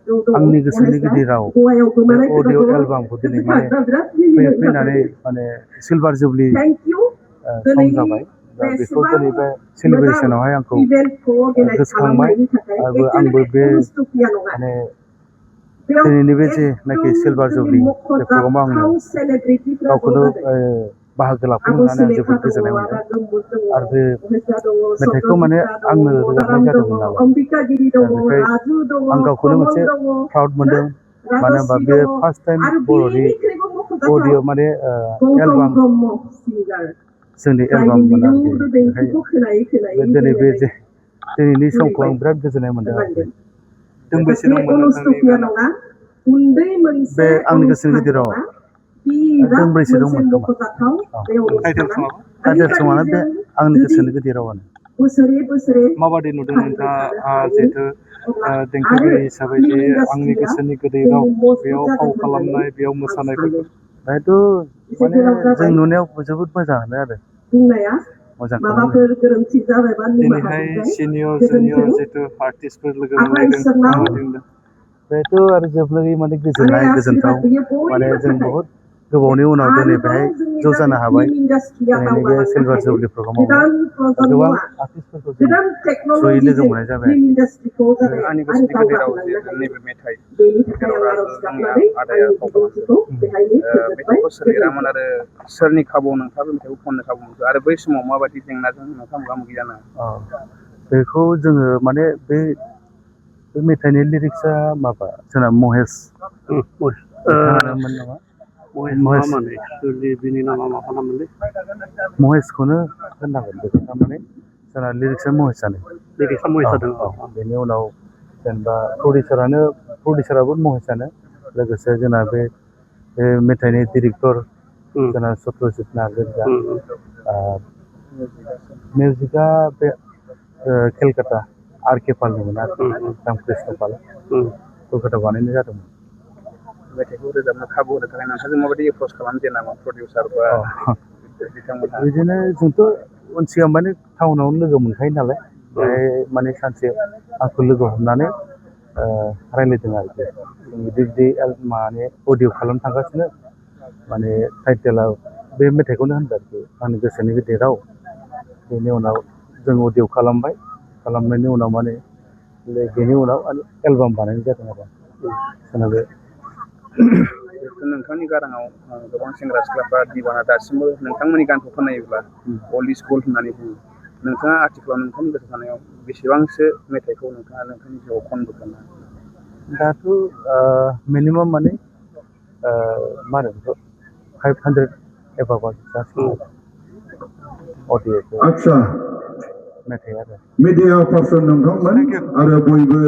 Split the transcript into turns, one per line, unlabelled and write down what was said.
आंनि गोसोनि गिदिराव बे अडिअ एलबामखौ दिनै माने फैनानै माने सिलभार जुबलि सम जाबाय दा बेखौ दिनै बे सेलिब्रेसनावहाय आंखौ गोसोखांबाय आंबो बे माने दिनैनि बे जेनाखि सिलभार जुबलि बे प्रग्रामाव आङो गावखौनो बाहागो लाफैनो मोननानै आं जोबोद गोजोननाय मोनदों आरो बे मेथाइखौ माने आंनो रोजाबनाय जादोंमोन नालाय बेनिफ्राय आं गावखौनो मोनसे प्राउड मोनदों मानो होनबा बे फार्स्ट टाइम बर'नि अडिअ माने एलबाम जोंनि एलबाममोन आरोखि बेखायनो दिनै बे जे दिनैनि समखौ आं बिराद गोजोननाय मोनदों आरोखि
दोंबैसे दंमोन नोंथांनि गाना
बे आंनि गोसोनि गिदिराव दोंब्रैसो दंमोन खोमा टाइटेल सङानो बे आंनि गोसोनि गिदिरावनो
माबादि नुदों नोंथाङा जिहेथु देंखोगिरि हिसाबै जे आंनि गोसोनि गोदै राव बेयाव फाव खालामनाय बेयाव मोसानायफोरखौ
दायोथ' माने जों नुनायाव जोबोद मोजाङानो आरो मोजांखौनो
दिनैहाय सिनियर जुनियर जितु आर्टिस्टफोर लोगो मोनलायदों माबादि मोनदों
बेथ' आरो जोबोरै माने गोजोननाय गोजोनथाव माने जों बहुद गोबावनि उनाव दिनै बेहाय ज' जानो हाबाय दिनैनि बे सिलभार जुबलि प्रग्रामाव गोबां आर्टिस्टफोरखौ जों जयै लोगो मोननाय जाबाय
आंनि गोसोनि गोदै राव जिहेतु नैबे मेथाइ जेराव राजु जोंनि आदाया फाव खालामदों मेथाइखौ सोर लिरामोन आरो सोरनि खाबुआव नोंथाङा बे मेथाइखौ खननो खाबु मोनखो आरो बै समाव माबायदि जेंनाजों नोंथाङा मोगा मोगि जानो
बेखौ जोङो माने बे मेथाइनि लिरिक्सआ माबा जोंना महेश नामा
बिनि नामा मा खालामोनलै
महेशखौनो होननांगोन बेखौ थारमाने जोंना लिरिक्सआ महेशआनो बेनि उनाव जेनेबा प्रडिउसाराबो महेशआनो लोगोसे जोंना बे मेथाइनि डिरेक्टर जोंना सत्यजित नार्जारिया मिउजिकआ बे केलकाता आर के पालनिमोन आरो रामकृष्ण पाल कलकातायाव बानायनाय जादोंमोन
मेथाइखौ रोजाबनो खाबु होनो थाखाय नोंथांजों माबायदि एप्रच खालामजेनामोन प्रडिउसार बा बिथांमोनहा
बिदिनो जोंथ' सिगां माने टाउनावनो लोगो मोनखायो नालाय बेहाय माने सानसे आंखौ लोगो हमनानै रायज्लायदों आरोखि जों बिदि माने अडिअ खालामनो थांगासिनो माने टाइटेला बे मेथाइखौनो होनदों आरोखि आंनि गोसोनि गिदिर राव बेनि उनाव जों अडिअ खालामनायनि उनाव माने बेनि उनाव एलबाम बानायनाय जादों आरो जोंना बे
नोंथांनि गाराङाव गोबां सेंग्रा सिख्लाफ्रा दिबाना दासिमबो नोंथांमोननि गानखौ खोनायोब्ला अल्ड इज गोल्ड होननानै बुङो नोंथाङा आथिखालाव नोंथांनि गोसो थानायाव बेसेबांसो मेथाइखौ नोंथाङा नोंथांनि जिउआव खनबोखो
दाथ' मिनिमाम माने मा होनो बेखौ 500 एबाबाव जासिगोन अडिअखौ
आदसा
मेथाइ आरो
मिडिया पार्सन नोंथांमोन आरो बयबो